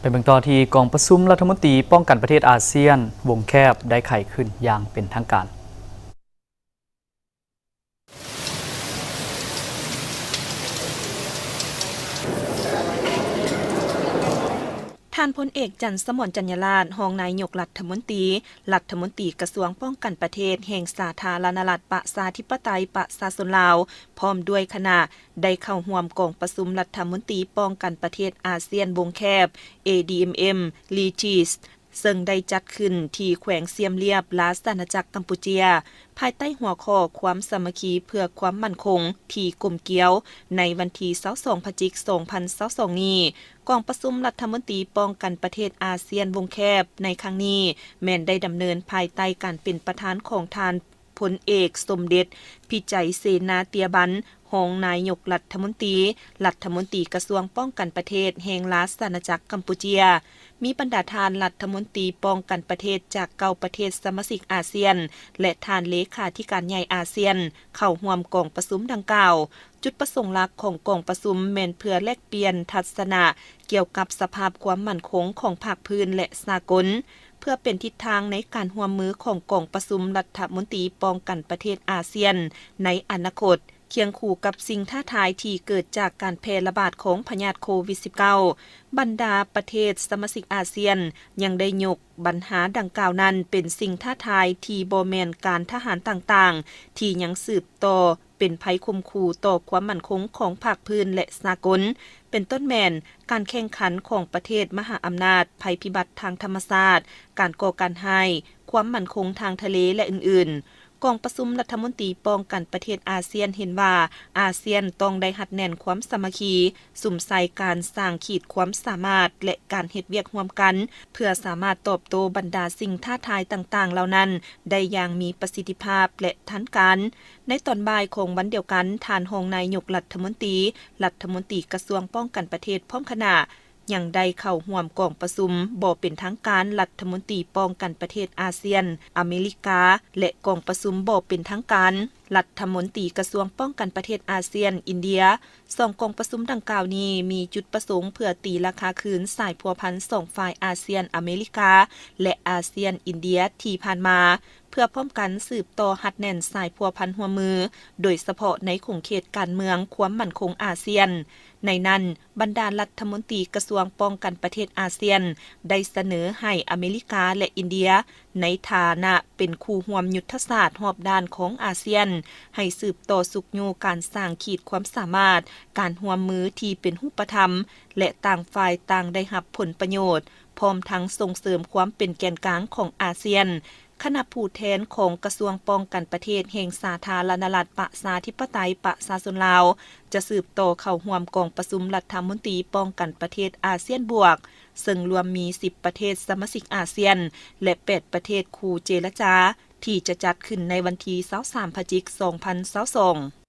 ໄປເບິ່ງຕໍ່ທີ່ກອງປະຊຸມລັດຖະມົນຕີປ້ອງກັນປະເທດອາຊຽນວົງແຄບໄດ້ໄຂຂຶ້ນຢ່າງເປັນທາງການ. ທ່ານພົນເອກ ຈັນສະໝອນ ຈັນຍາລາດ ຮອງນາຍົກລັດຖະມົນຕີ, ລັດຖະມົນຕີກະຊວງປ້ອງກັນປະເທດແຫ່ງສາທາລະນະລັດປະຊາທິປະໄຕປະຊາຊົນລາວ ພ້ອມດ້ວຍຄະນະ ໄດ້ເຂົ້າຮ່ວມກອງປະຊຸມລັດຖະມົນຕີປ້ອງກັນປະເທດອາຊຽນວົງແຄບ ເອດີເອັມເອັມ ລີທີສ ເຊິ່ງໄດ້ຈັດຂຶ້ນທີ່ແຂວງຊຽມລຽບ ລາຊະອານາຈັກກຳປູເຈຍ ພາຍໃຕ້ຫົວຂໍ້ ຄວາມສາມັກຄີເພື່ອຄວາມໝັ້ນຄົງທີ່ກົມກຽວ ໃນວັນທີຊາວສອງ ພະຈິກ ສອງພັນຊາວສອງນີ້. ກອງປະຊຸມລັດຖະມົນຕີປ້ອງກັນປະເທດອາຊຽນວົງແຄບໃນຄັ້ງນີ້ ແມ່ນໄດ້ດຳເນີນພາຍໃຕ້ການເປັນປະທານຂອງທ່ານ ພົນເອກ ສົມເດັດ ພິໄຈເສນາເຕຍບັນ ຮອງນາຍົກລັດຖະມົນຕີ, ລັດຖະມົນຕີກະຊວງປ້ອງກັນປະເທດແຫ່ງລາຊະອານາຈັກກຳປູເຈຍ, ມີບັນດາທ່ານລັດຖະມົນຕີປ້ອງກັນປະເທດຈາກເກົ້າປະເທດສະມາຊິກອາຊຽນ ແລະ ທ່ານເລຂາທິການໃຫຍ່ອາຊຽນ ເຂົ້າຮ່ວມກອງປະຊຸມດັ່ງກ່າວ. ຈຸດປະສົງຫຼັກຂອງກອງປະຊຸມແມ່ນເພື່ອແລກປ່ຽນທັດສະນະກ່ຽວກັບສະພາບຄວາມໝັ້ນຄົງຂອງພາກພື້ນ ແລະ ສາກົນ, ເພື່ອເປັນທິດທາງໃນການຮ່ວມມືຂອງກອງປະຊຸມລັດຖະມົນຕີປ້ອງກັນປະເທດອາຊຽນໃນອະນາຄົດ, ຄຽງຄູ່ກັບສິ່ງທ້າທາຍທີ່ເກີດຈາກການແຜ່ລະບາດຂອງພະຍາດໂຄວິດສິບເກົ້າ, ບັນດາປະເທດສະມາຊິກອາຊຽນຍັງໄດ້ຍົກບັນຫາດັ່ງກ່າວນັ້ນເປັນສິ່ງທ້າທາຍທີ່ບໍ່ແມ່ນການທະຫານຕ່າງໆ ທີ່ຍັງສືບຕໍ່ ເປັນໄພຂົ່ມຂູ່ຕໍ່ຄວາມໝັ້ນຄົງຂອງພາກພື້ນ ແລະ ສາກົນ, ເປັນຕົ້ນແມ່ນການແຂ່ງຂັນຂອງປະເທດມະຫາອຳນາດ, ໄພພິບັດທາງທຳມະຊາດ, ການກໍ່ການຮ້າຍ, ຄວາມໝັ້ນຄົງທາງທະເລ ແລະ ອື່ນໆ. ກອງປະຊຸມລັດຖະມົນຕີປ້ອງກັນປະເທດອາຊຽນເຫັນວ່າ ອາຊຽນຕ້ອງໄດ້ຮັດແໜ້ນຄວາມສາມັກຄີ, ສຸມໃສ່ການສ້າງຂີດຄວາມສາມາດ ແລະ ການເຮັດວຽກຮ່ວມກັນ ເພື່ອສາມາດຕອບໂຕ້ບັນດາສິ່ງທ້າທາຍຕ່າງໆເຫຼົ່ານັ້ນໄດ້ຢ່າງມີປະສິດທິພາບ ແລະ ທັນການ. ໃນຕອນບ່າຍຂອງວັນດຽວກັນ, ທ່ານຮອງນາຍົກລັດຖະມົນຕີ, ລັດຖະມົນຕີກະຊວງປ້ອງກັນປະເທດ ພ້ອມຄະນະ ຍັງໄດ້ເຂົ້າຮ່ວມກອງປະຊຸມບໍ່ເປັນທາງການລັດຖະມົນຕີປ້ອງກັນປະເທດອາຊຽນ, ອາເມລິກາ ແລະ ກອງປະຊຸມບໍ່ເປັນທາງການລັດຖະມົນຕີກະຊວງປ້ອງກັນປະເທດອາຊຽນ, ອິນເດຍ. ສອງກອງປະຊຸມດັ່ງກ່າວນີ້ມີຈຸດປະສົງເພື່ອຕີລາຄາຄືນສາຍພົວພັນສອງຝ່າຍອາຊຽນ, ອາເມລິກາ ແລະ ອາຊຽນ, ອິນເດຍ ທີ່ຜ່ານມາ, ເພື່ອພ້ອມກັນສືບຕໍ່ຮັດແໜ້ນສາຍພົວພັນຮ່ວມມື, ໂດຍສະເພາະໃນຂົງເຂດການເມືອງຄວາມໝັ້ນຄົງອາຊຽນ. ໃນນັ້ນ, ບັນດາລັດຖະມົນຕີກະຊວງປ້ອງກັນປະເທດອາຊຽນ ໄດ້ສະເໜີໃຫ້ອາເມລິກາ ແລະ ອິນເດຍ ໃນຖານະເປັນຄູ່ຮ່ວມຍຸດທະສາດຮອບດ້ານຂອງອາຊຽນ, ໃຫ້ສືບຕໍ່ຊຸກຍູ້ການສ້າງຂີດຄວາມສາມາດ, ການຮ່ວມມືທີ່ເປັນຮູບປະທຳ ແລະ ຕ່າງຝ່າຍຕ່າງໄດ້ຮັບຜົນປະໂຫຍດ, ພ້ອມທັງສົ່ງເສີມຄວາມເປັນແກນກາງຂອງອາຊຽນ. ຄະນະຜູ້ແທນຂອງກະຊວງປ້ອງກັນປະເທດແຫ່ງສາທາລະນະລັດປະຊາທິປະໄຕປະຊາຊົນລາວ ຈະສືບຕໍ່ເຂົ້າຮ່ວມກອງປະຊຸມລັດຖະມົນຕີປ້ອງກັນປະເທດອາຊຽນບວກ, ເຊິ່ງລວມມີສິບປະເທດສະມາຊິກອາຊຽນ ແລະ ແປດປະເທດຄູ່ເຈລະຈາ ທີ່ຈະຈັດຂຶ້ນໃນວັນທີຊາວສາມ ພະຈິກ ສອງພັນຊາວສອງ.